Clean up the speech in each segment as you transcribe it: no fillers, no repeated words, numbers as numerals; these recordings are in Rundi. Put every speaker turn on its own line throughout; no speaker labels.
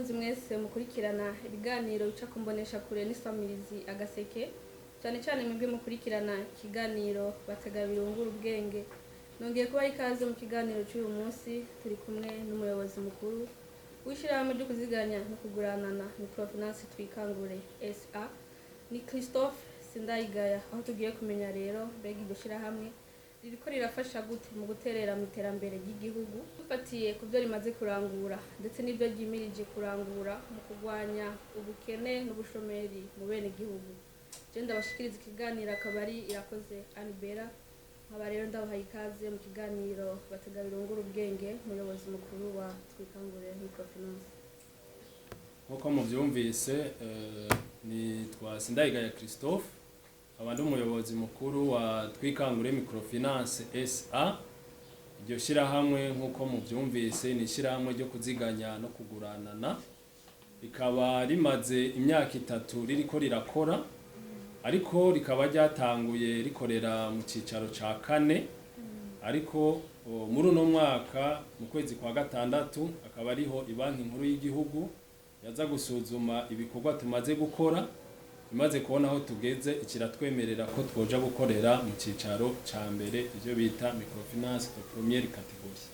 Bakunzi mwese mukurikirana ibiganiro bica ku mboneshakure n'isamirizi Agaseke, cyane cyane mwebwe mukurikirana ikiganiro Batega Birungura Ubwenge, nongeye kubaha ikaze mu kiganiro cy'uyu munsi. Turi kumwe n'umuyobozi mukuru w'ishyirahamwe ryo kuziganya no kuguranana Microfinance Twikangure SA, ni Christophe Sindayigaya, aho tugiye kumenya rero mbega iryo shyirahamwe ririko rirafasha gute mu guterera mu iterambere ry'igihugu, dufatiye ku byo rimaze kurangura ndetse n'ibyo ryimirije kurangura mu kurwanya ubukene n'ubushomeri mu bene gihugu. Je ndabashikiriza ikiganiro akaba ari Irakoze Anibera, nkaba rero ndabahaye ikaze mu kiganiro Batega Birungura Ubwenge, umuyobozi mukuru wa Twikangure Microfinance.
Nk'uko mubyumvise, nitwa Sindayigaya Christophe, nkaba ndi umuyobozi mukuru wa Twikangure Microfinance SA. Iryo shyirahamwe, nk'uko mubyumvise, ni ishyirahamwe ryo kuziganya no kuguranana, rikaba rimaze imyaka 3 ririko rirakora, ariko rikaba ryatanguye rikorera mu cicaro ca kane. Ariko muri uno mwaka, mu kwezi kwa gatandatu, akaba ariho Ibanki Nkuru y'Igihugu yaza gusuzuma ibikorwa tumaze gukora. Imaze kubona aho tugeze, ikiratwemerera ko twoja gukorera mu cicaro ca mbere, ivyo bita microfinance de première catégorie.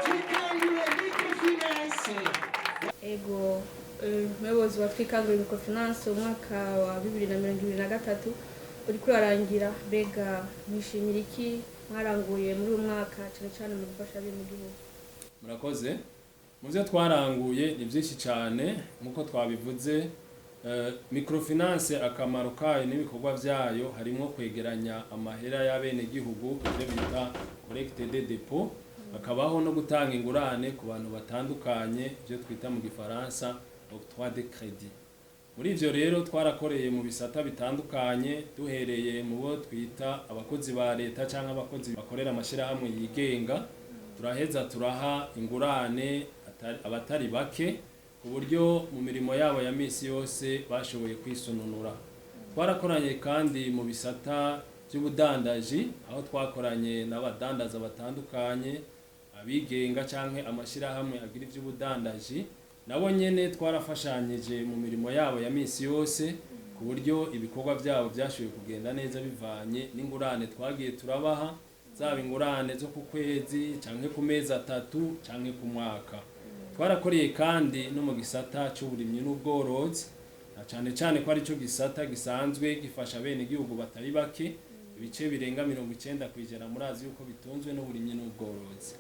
Twikangure Microfinance.
Ego, umuyobozi wa Twikangure Microfinance, umwaka wa 2023 uriko urarangira, mbega mwishimira iki mwaranguye muri uyu mwaka, cyane cyane mu gufasha bene gihugu?
Murakoze. Mu byo twaranguye ni byinshi cyane. Nk'uko twabivuze, microfinance akamaro kayo n'ibikorwa byayo harimo kwegeranya amahera y'abenegihugu, ibyo bita collecte de dépôt, hakabaho no gutanga ingurane ku bantu batandukanye, ibyo twita mu Gifaransa octroi de crédit. Muri ivyo rero twarakoreye mu bisata bitandukanye, duhereye mu bo twita abakozi ba leta canke abakozi bakorera amashirahamwe yigenga. Turaheza turaha ingurane abatari bake, ku buryo mu mirimo yabo ya misi yose bashoboye kwisununura. Twarakoranye kandi mu bisata by'ubudandaji, aho twakoranye n'abadandaza batandukanye, abigenga canke amashirahamwe agira ivy'ubudandaji. Nabo nyene twarafashanyije mu mirimo yabo ya misi yose, ku buryo ibikorwa byabo byashoboye kugenda neza bivanye n'ingurane twagiye turabaha, zaba ingurane zo ku kwezi canke ku mezi 3 canke ku mwaka. Twarakoreye kandi no mu gisata c'uburimyi n'ubworozi, na cane cane ko arico gisata gisanzwe gifasha bene igihugu batari bake. Ibice birenga 90%, murazi yuko bitunzwe n'uburimyi n'ubworozi.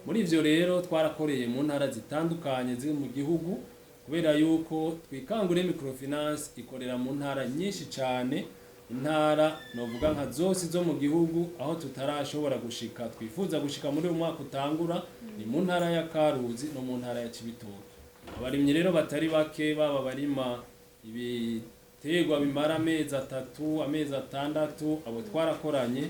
Muri ivyo rero twarakoreye mu ntara zitandukanye ziri mu gihugu, kubera yuko Twikangure Microfinance ikorera mu ntara nyinshi cane. Intara novuga nka zose zo mu gihugu, aho tutarashobora gushika twifuza gushika muri uyu mwaka utangura ni mu ntara ya Karuzi no mu ntara ya Cibitoke. Abarimyi rero batari bake, baba barima ibiterwa bimara amezi 3, amezi 6, abo twarakoranye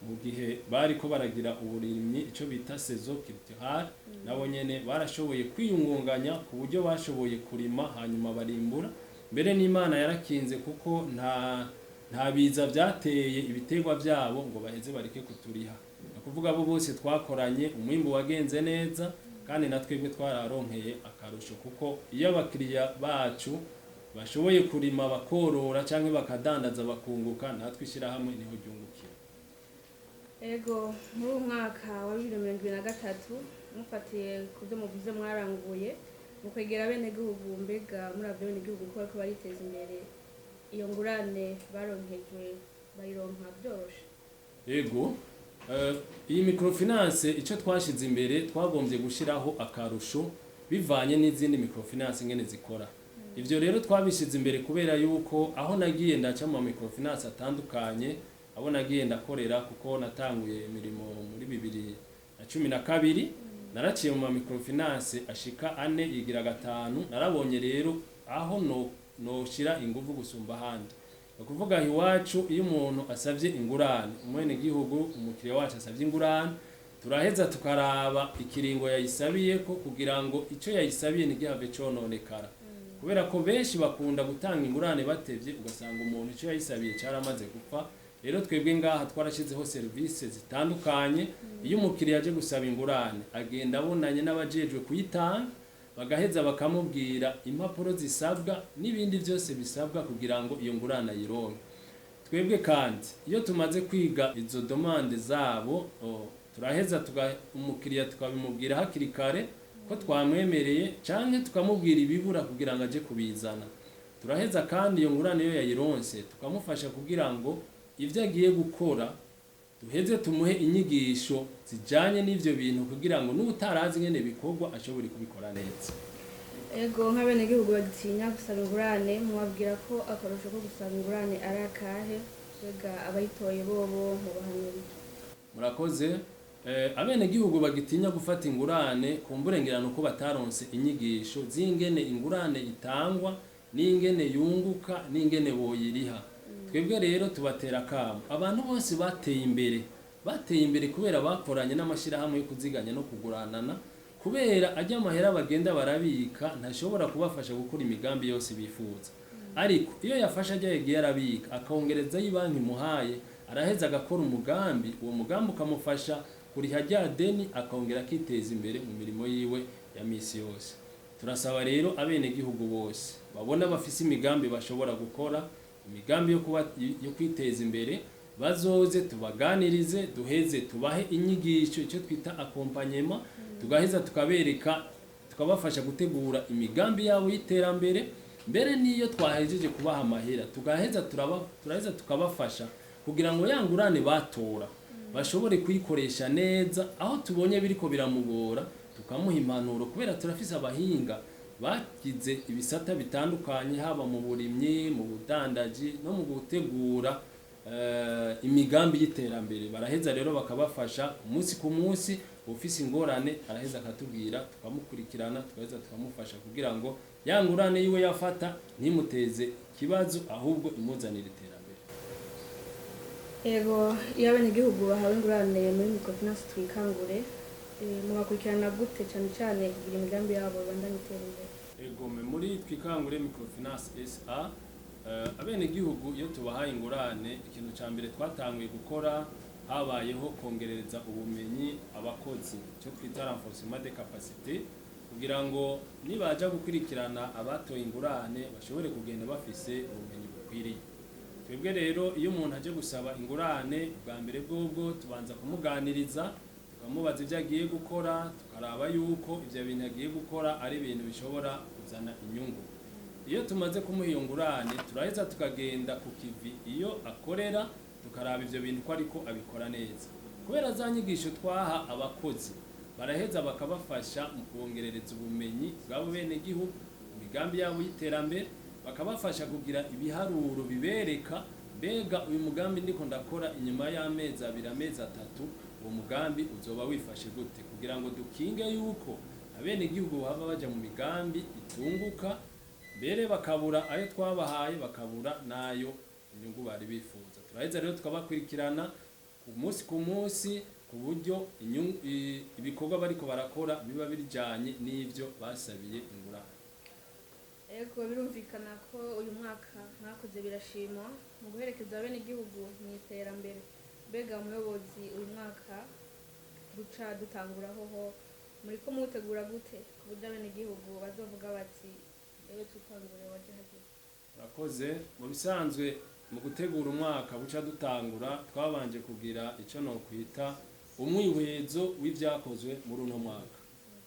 mu gihe bariko baragira uburimyi, ico bita saison culturale. Nabo nyene barashoboye kwiyungunganya ku buryo bashoboye kurima hanyuma barimbura. Mbere n'Imana yarakinze, kuko nta biza vyateye ibiterwa vyabo ngo baheze bareke kuturiha. Ni ukuvuga abo bose twakoranye, umwimbu wagenze neza, kandi na twebwe twararonkeye akarusho, kuko iyo abakiriya bacu bashoboye kurima, bakorora canke bakadandaza, bakunguka, natwe ishirahamwe niho ryungukira.
Ego, muri uyu mwaka wa 2023, mufatiye ku byo muvuze mwaranguye mu kwegera abenegihugu, mbega muravye abenegihugu ko bariko bariteza imbere, iyo ngurane baronkejwe bayironka byoroshe?
Ego, iyi microfinance, icyo twashize imbere, twagombye gushyiraho akarusho bivanye n'izindi microfinance ingene zikora. Ivyo rero twabishize imbere kubera yuko aho nagiye ndaca mu microfinance atandukanye, abo nagiye ndakorera, kuko natanguye imirimo muri 2012, naraciye mu ma microfinance ashika ane yigira gatanu. Narabonye rero aho no noshira inguvu gusumba ahandi. Ni ukuvuga aho iwacu, iyo umuntu asavye ingurane, umwenegihugu, umukiriya wacu asavye ingurane, turaheza tukaraba ikiringo yayisabiye ko, kugira ngo ico yayisabiye ntigihave cononekara, kubera ko benshi bakunda gutanga ingurane batevye, ugasanga umuntu ico yayisabiye caramaze gupfa. Rero twebwe ngaha twarashyizeho serivisi zitandukanye. Iyo umukiriya aje gusaba ingurane, agenda abonanye n'abajejwe kuyitanga, bagaheza bakamubwira impapuro zisabwa n'ibindi byose bisabwa kugira ngo iyo ngurane ayironke. Twebwe kandi iyo tumaze kwiga izo demande zabo, turaheza umukiriya tukabimubwira hakiri kare ko twamwemereye, canke tukamubwira ibibura kugira ngo aje kubizana. Turaheza kandi iyo ngurane iyo yayironse tukamufasha kugira ngo ivyo agiye gukora duheze tumuhe inyigisho zijanye n'ivyo bintu, kugira ngo n'utarazi ingene bikorwa ashobore kubikora neza.
Ego, nk'abenegihugu bagitinya gusaba ingurane, mubabwira ko akarusho ko gusaba ingurane ari akahe? Mbega abayitoye bobo mubahanura iki?
Murakoze. Abenegihugu bagitinya gufata ingurane, kumburengerano ko bataronse inyigisho z'ingene ingurane itangwa, n'ingene yunguka, n'ingene boyiriha. Twebwe rero tubatera akamo. Abantu bose bateye imbere, bateye imbere kubera bakoranye n'amashyirahamwe yo kuziganya no kuguranana, kubera ajya amahera bagenda barabika ntashobora kubafasha gukora imigambi yose bifuza. Ariko iyo yafashe ajya yagiye arabika, akongereza banki imuhaye, araheza agakora umugambi, uwo mugambi ukamufasha kuriha rya deni, akongera akiteza imbere mu mirimo yiwe ya misi yose. Turasaba rero abenegihugu bose babona bafise imigambi bashobora gukora, imigambi yo kwiteza imbere, bazoze tubaganirize, duheze tubahe inyigisho, icyo twita accompagnement, tugaheza tukabereka, tukabafasha gutegura imigambi yabo y'iterambere. Mbere n'iyo twahejeje kubaha amahera, tugaheza turaheza tukabafasha kugira ngo ya ngurane batora bashobore kuyikoresha neza. Aho tubonye biriko biramugora, tukamuha impanuro, kubera turafise abahinga bagize ibisata bitandukanye, haba mu burimyi, mu budandaji no mu gutegura imigambi y'iterambere. Baraheza rero bakabafasha umunsi ku munsi. Ufise ingorane araheza akatubwira, tukamukurikirana, tugaheza tukamufasha kugira ngo ya ngurane yiwe yafata ntimuteze ikibazo, ahubwo imuzanire iterambere.
Ego, iyo abenegihugu bahawe ingurane muri microfinance Twikangure, mubakurikirana gute, cyane cyane kugira imigambi yabo ibandanye itera imbere?
Egome, muri Twikangure Microfinance SA, abenegihugu iyo tubahaye ingurane, ikintu ca mbere twatanguye gukora, habayeho kongerereza ubumenyi abakozi, icyo twita renforcement de capacité, kugira ngo nibaja gukurikirana abatoye ingurane bashobore kugenda bafise ubumenyi bukwiriye. Twebwe rero iyo umuntu aje gusaba ingurane, bwa mbere bwobwo tubanza kumuganiriza, tukamubaza ibyo agiye gukora, tukaraba yuko ibyo bintu agiye gukora ari ibintu bishobora kuzana inyungu. Iyo tumaze kumuha iyo ngurane, turaheza tukagenda ku kivi iyo akorera, tukaraba ivyo bintu ko ariko abikora neza. Kubera za nyigisho twaha abakozi, baraheza bakabafasha mu kubongerereza ubumenyi bw'abo benegihugu, imigambi yabo y'iterambere, bakabafasha kugira ibiharuro bibereka: mbega uyu mugambi ndiko ndakora, inyuma y'amezi 2, amezi 3, uwo mugambi uzoba wifashe gute? Kugira ngo dukinge yuko abenegihugu baba baja mu migambi itunguka, mbere bakabura ayo twabahaye, bakabura n'ayo inyungu bari bifuza. Turaheza rero tukabakurikirana ku munsi ku munsi, ku buryo ibikorwa bariko barakora biba bijanye n'ivyo basabiye ingurane.
Ego, birumvikana ko uyu mwaka mwakoze birashimwa mu guherekeza abenegihugu mu iterambere. Mbega umuyobozi, uyu mwaka duca dutangura hoho muri ko muwutegura gute, ku buryo abenegihugu bazovuga bati: "Ewe Twikangure waje hageze"?
Murakoze. Mu bisanzwe, mu gutegura umwaka buca dutangura, twabanje kugira icyo nokwita umwihwezo w'ivyakozwe muri uno mwaka.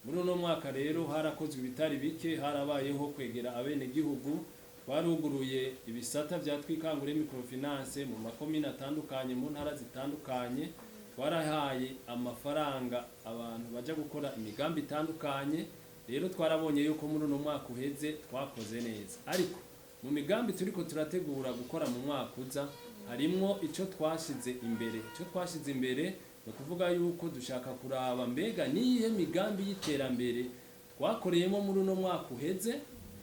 Muri uno mwaka rero harakozwe ibitari bike. Harabayeho kwegera abenegihugu, twaruguruye ibisata vya Twikangure Microfinance mu makomine atandukanye, mu ntara zitandukanye. Twarahaye amafaranga abantu baja gukora imigambi itandukanye. Rero twarabonye yuko muri uno mwaka uheze twakoze neza, ariko mu migambi turiko turategura gukora mu mwaka uza harimwo ico twashize imbere. Ico twashize imbere ni ukuvuga yuko dushaka kuraba mbega niyihe migambi y'iterambere twakoreyemo muri uno mwaka uheze,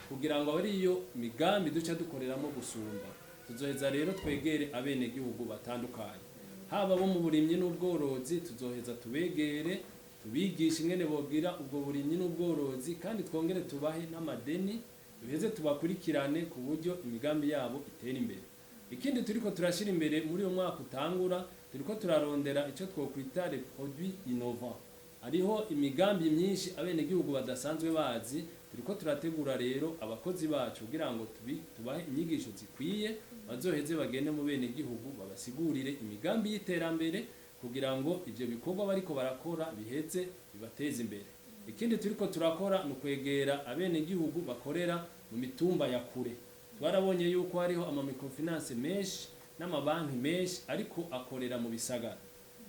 kugira ngo abe ariyo migambi duca dukoreramo gusumba. Tuzoheza rero twegere abenegihugu batandukanye, haba bo mu burimyi n'ubworozi, tuzoheza tubegere, tubigishe ingene bogira ubwo burimyi n'ubworozi, kandi twongere tubahe n'amadeni, duheze tubakurikirane ku buryo imigambi yabo itera imbere. Ikindi turiko turashira imbere muri uyu mwaka utangura, turiko turarondera icyo twokwita les produits innovants. Hariho imigambi myinshi abenegihugu badasanzwe bazi. Turiko turategura rero abakozi bacu kugira ngo tubahe inyigisho zikwiye, bazoheze bagende mu benegihugu babasigurire imigambi y'iterambere, kugira ngo ivyo bikorwa bariko barakora biheze bibateze imbere. Ikindi turiko turakora ni ukwegera abenegihugu bakorera mu mitumba ya kure. Twarabonye yuko hariho ama microfinance menshi n'amabanki menshi, ariko akorera mu bisagara.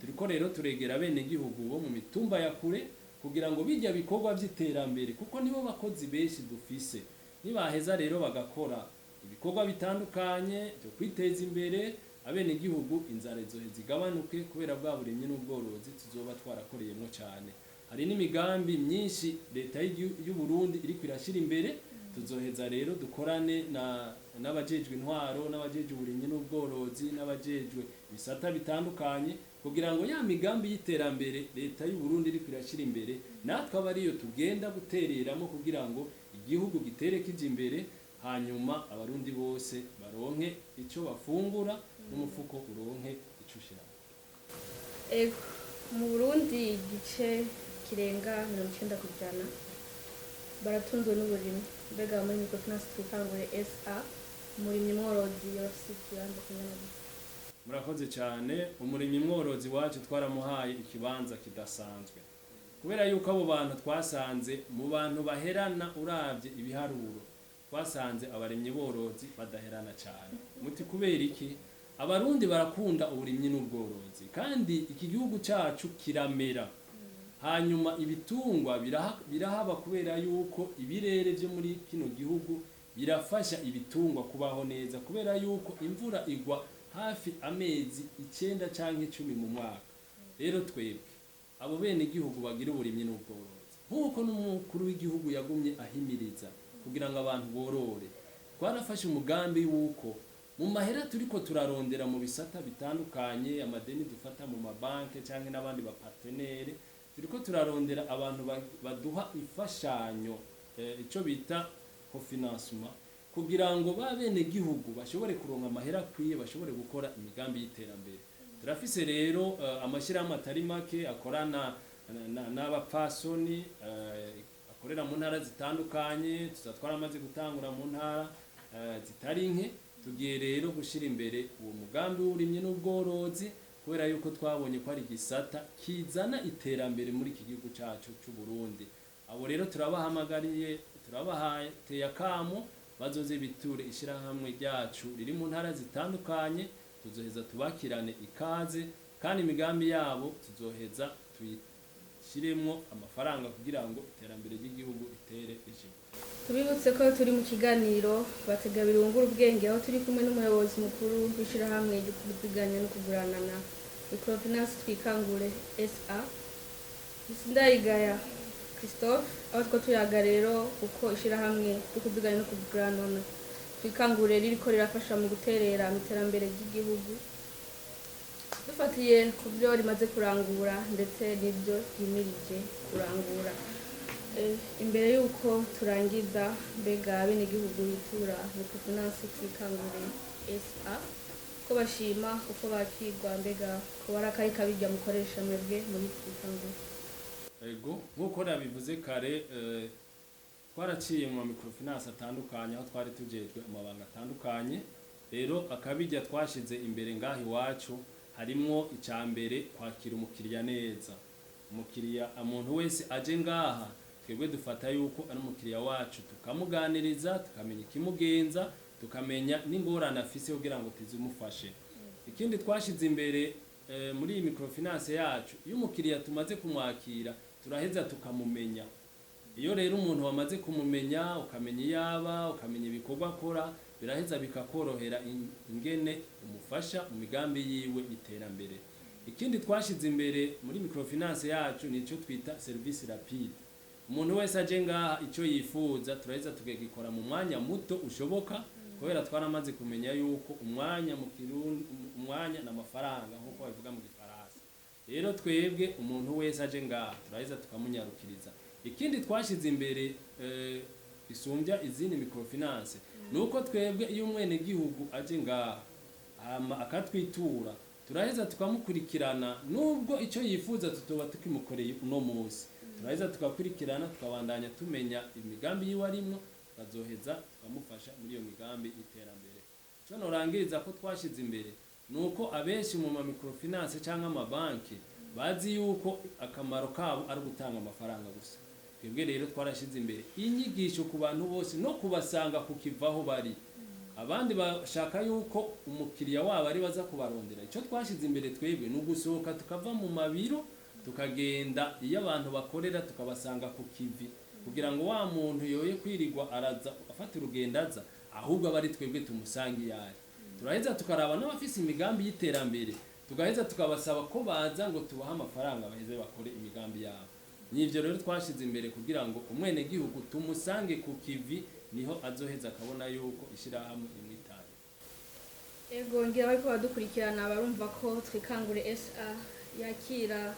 Turiko rero turegera abenegihugu bo mu mitumba ya kure kugira ngo bijya bikorwa by'iterambere, kuko nibo bakozi benshi dufise. Nibaheza rero bagakora ibikorwa bitandukanye byo kwiteza imbere, abenegihugu inzara izoheza igabanuke, kubera bwa burimyi n'ubworozi tuzoba twarakoreyemo cyane. Hari n'imigambi myinshi leta y'u Burundi iriko irashyira imbere. Tuzoheza rero dukorane na n'abajejwe intwaro, n'abajejwe uburimyi n'ubworozi, n'abajejwe ibisata bitandukanye, kugira ngo ya migambi y'iterambere leta y'u Burundi iriko irashyira imbere, natwe aba ariyo tugenda gutereramo, kugira ngo igihugu gitere kija imbere, hanyuma abarundi bose baronke ico bafungura n'umufuko uronke ico ushiramo.
Ego, mu Burundi igice kirenga 90% baratunzwe n'uburimyi. Mbega muri microfinance Twikangure SA, umurimyi mworozi yaba afise ikibanza kingana gute?
Murakoze cyane. Umurimyi mworozi wacu twaramuhaye ikibanza kidasanzwe, kubera yuko abo bantu twasanze mu bantu baherana, uravye ibiharuro, twasanze abarimyi borozi badaherana cyane. Muti kubera iki? Abarundi barakunda uburimyi n'ubworozi, kandi iki gihugu cyacu kiramera, hanyuma ibitungwa birahaba, kubera yuko ibirere byo muri kino gihugu birafasha ibitungwa kubaho neza, kubera yuko imvura igwa hafi amezi 9 canke 10 mu mwaka. Rero twebwe abo bene igihugu bagira uburimyi n'ubworozi, nk'uko n'umukuru w'igihugu yagumye ahimiriza kugira ngo abantu borore, twarafashe umugambi w'uko mu mahera turiko turarondera mu bisata bitandukanye, amadeni dufata mu mabanke canke n'abandi ba partenaires, turiko turarondera abantu baduha imfashanyo, ico bita cofinancement, kugira ngo ba bene gihugu bashobore kuronka amahera akwiye, bashobore gukora imigambi y'iterambere. Turafise rero amashyirahamwe atari make akorana n'abapfasoni, akorera mu ntara zitandukanye. Tuza twaramaze gutangura mu ntara zitari nke. Tugiye rero gushyira imbere uwo mugambi w'uburimyi n'ubworozi, kubera yuko twabonye ko ari igisata kizana iterambere muri iki gihugu cyacu cy'u Burundi. Abo rero turabahamagariye, turabahateye akamo, bazoze biture ishyirahamwe ryacu riri mu ntara zitandukanye. Tuzoheza tubakirane ikaze, kandi imigambi yabo tuzoheza tuyishyiremwo amafaranga kugira ngo iterambere ry'igihugu ritere ije.
Tubibutse ko turi mu kiganiro Bategabiri Wungura Ubwenge, aho turi kumwe n'umuyobozi mukuru w'ishyirahamwe ryo kuziganya no kuguranana, Microfinance Twikangure SA, Sindayigaya Christophe, aho two tuyaga rero uko ishyirahamwe ryo kuziganya no kuguranana Twikangure ririko rirafasha mu guterera mu iterambere ry'igihugu, dufatiye ku byo rimaze kurangura ndetse n'ibyo ryimirije kurangura. Imbere y'uko turangiza, mbega abenegihugu bitura Microfinance Twikangure SA ko bashima uko bakirwa? Mbega ko bari akahe kabirya mukoresha mwebwe muri Twikangure?
Ego, nk'uko nabivuze kare, twaraciye mu ma microfinance atandukanye aho twari tujejwe amabanga atandukanye. Rero akabirya twashize imbere ngaho iwacu harimwo icya mbere, kwakira umukiriya neza. Umukiriya, umuntu wese aje ngaha, twebwe dufata yuko ari umukiriya wacu, tukamuganiriza, tukamenya ikimugenza, tukamenya n'ingorane afise kugira ngo tuzimufashe. Ikindi twashize imbere muri iyi microfinance yacu, iyo umukiriya tumaze kumwakira, turaheza tukamumenya. Iyo rero umuntu wamaze kumumenya, ukamenya iyo aba, ukamenya ibikorwa akora, biraheza bikakorohera ingene umufasha mu migambi yiwe y'iterambere. Ikindi twashize imbere muri microfinance yacu ni icyo twita service rapide. Umuntu wese aje ngaha, icyo yifuza turaheza tukagikora mu mwanya muto ushoboka, kubera twaramaze kumenya yuko umwanya mu Kirundi, umwanya n'amafaranga, nk'uko babivuga mu Gifaransa. Rero twebwe umuntu wese aje ngaha turaheza tukamunyarukiriza. Ikindi twashize imbere isumbya izindi microfinance ni uko twebwe iyo umwenegihugu aje ngaha Hama akatwitura, turaheza tukamukurikirana. Nubwo icyo yifuza tutoba tukimukoreye uno munsi, turaheza tugakurikirana, tukabandanya tumenya imigambi yiwe arimwo, tukazoheza tukamufasha muri iyo migambi y'iterambere. Icyo norangiriza ko twashize imbere ni uko abenshi mu ma microfinance cyangwa amabanki bazi yuko akamaro kabo ari ugutanga amafaranga gusa. Twebwe rero twarashize imbere inyigisho ku bantu bose no kubasanga kukivaho bari. Abandi bashaka yuko umukiriya wabo ari baza kubarondera. Icyo twashize imbere twebwe ni ugusohoka tukava mu mabiro, tukagenda iyo abantu bakorera, tukabasanga ku kivi, kugira ngo wa muntu yoye kwirirwa araza afata urugendo aza, ahubwo aba ari twebwe tumusanga iyo ari. Turaheza tukaraba n'abafise imigambi y'iterambere, tugaheza tukabasaba ko baza ngo tubahe amafaranga baheze bakore imigambi yabo. Nivyo rero twashize imbere kugira ngo umwenegihugu tumusange ku kivi, niho azoheza akabona yuko ishirahamwe imwitaye.
Ego, ngira bariko badukurikirana barumva ko Twikangure SA yakira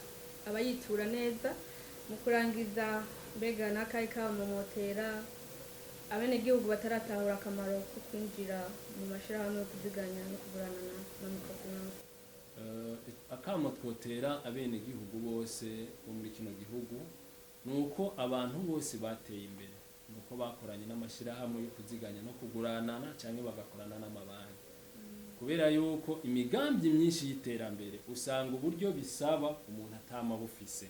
abayitura neza. Mu kurangiza, mbega n'akahe kamumotera abenegihugu bataratahura akamaro ko kwinjira mu mashirahamwe yo kuziganya no kuguranana na microfinance?
Akamo twotera abenegihugu bose bo muri kino gihugu ni uko abantu bose bateye imbere ni uko bakoranye n'amashyirahamwe yo kuziganya no kuguranana cyangwa bagakorana n'amabanki, kubera yuko imigambi myinshi y'iterambere usanga uburyo bisaba umuntu atama bufise.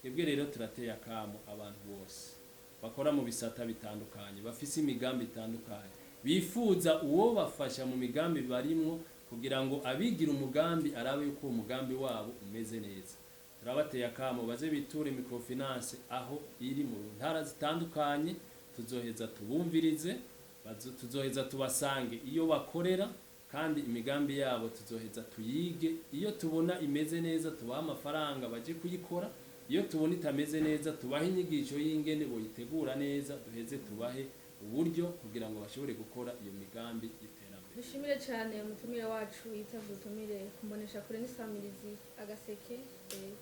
Twebwe rero turateye akamo abantu bose bakora mu bisata bitandukanye, bafise imigambi itandukanye, bifuza uwo bafasha mu migambi barimwo, kugira ngo abigira umugambi arabe yuko uwo mugambi wabo umeze neza. Turabateye akamo baze biture microfinance aho iri mu ntara zitandukanye. Tuzoheza tubumvirize, tuzoheza tubasange iyo bakorera, kandi imigambi yabo tuzoheza tuyige. Iyo tubona imeze neza, tubahe amafaranga baje kuyikora. Iyo tubona itameze neza, tubahe inyigisho y'ingene boyitegura neza, duheze tubahe uburyo kugira ngo bashobore gukora iyo migambi y'iterambere.
Dushimire cyane umutumire wacu yitavye ubutumire kumbonesha kure n'isamirizi Agaseke,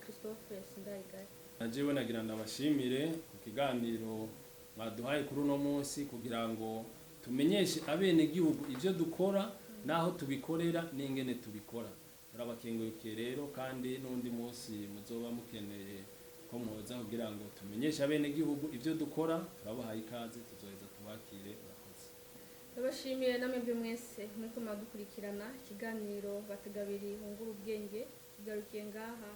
Christophe Sindayigaya.
Najewe nagira ndabashimire ku kiganiro mwaduhaye kuri uno munsi, kugira ngo tumenyeshe abenegihugu ibyo dukora n'aho tubikorera n'ingene tubikora. Turabakengurukiye rero, kandi n'undi munsi muzoba mukeneye ko mwoza kugira ngo tumenyeshe abenegihugu ibyo dukora, turabahaye ikaze, tuzoheza tubakire. Murakoze.
Ndabashimiye namwebwe mwese muriko muradukurikirana. Ikiganiro Bategabiri Bungura Ubwenge kigarukiye ngaha.